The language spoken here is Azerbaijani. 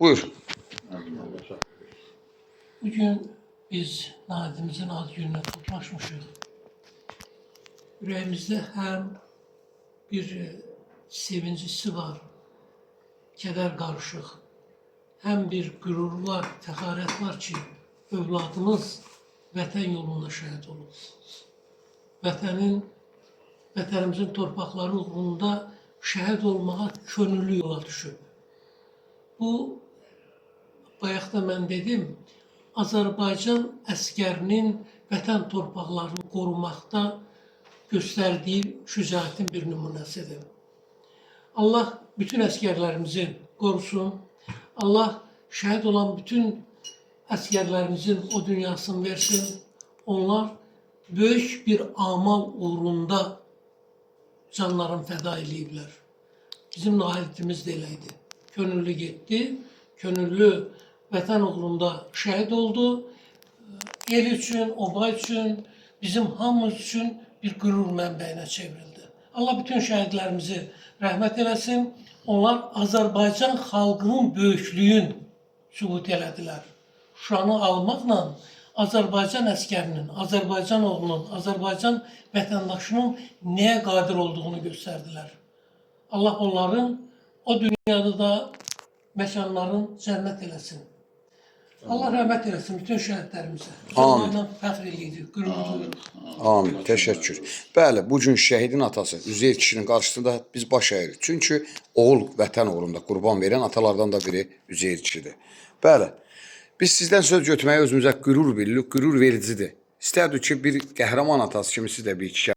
Buyur. Bugün biz Nahidimizin ad gününe toplaşmışıq. Ürəyimizdə həm bir sevinc hissi var, kədər qarışıq, həm bir qürur var, fəxarət var ki, övladımız vətən yolunda şəhid olub. Vətənin, vətənimizin torpaqları uğrunda şəhid olmağa könüllü yola düşüb. Bu, bayaq da mən dedim, Azərbaycan əskərinin vətən torpaqlarını qorumaqda göstərdiyi şücaətin bir nümunəsidir. Allah bütün əskərlərimizi qorusun. Allah şəhid olan bütün əskərlərimizin o dünyasını versin. Onlar böyük bir amal uğrunda canlarını fəda eləyiblər. Bizim Nahidimiz də elə idi. Könüllü getdi, könüllü vətən uğrunda şəhid oldu. El üçün, oba üçün, bizim hamımız üçün bir qürur mənbəyinə çevrildi. Allah bütün şəhidlərimizi rəhmət eləsin. Onlar Azərbaycan xalqının böyüklüyün sübut elədilər. Şuşanı almaqla Azərbaycan əskərinin, Azərbaycan oğlunun, Azərbaycan vətəndaşının nəyə qadir olduğunu göstərdilər. Allah onların o dünyada da məkanların cənnət eləsin. Allah rəhmət eləsin bütün şəhidlərimizə. Biz Amin. onlarla fəxr eləyirik, qürur duyuruq. Amin. Təşəkkür. Bəli, bu gün şəhidin atası Üzeyir kişinin qarşısında biz baş əyirik. Çünki oğul vətən uğrunda qurban verən atalardan da biri Üzeyir kişidir. Bəli. Biz sizdən söz götürməyi özümüzə qürur bilirik, qürur vericidir. İstərdik ki, bir qəhrəman atası kimi siz də bir iki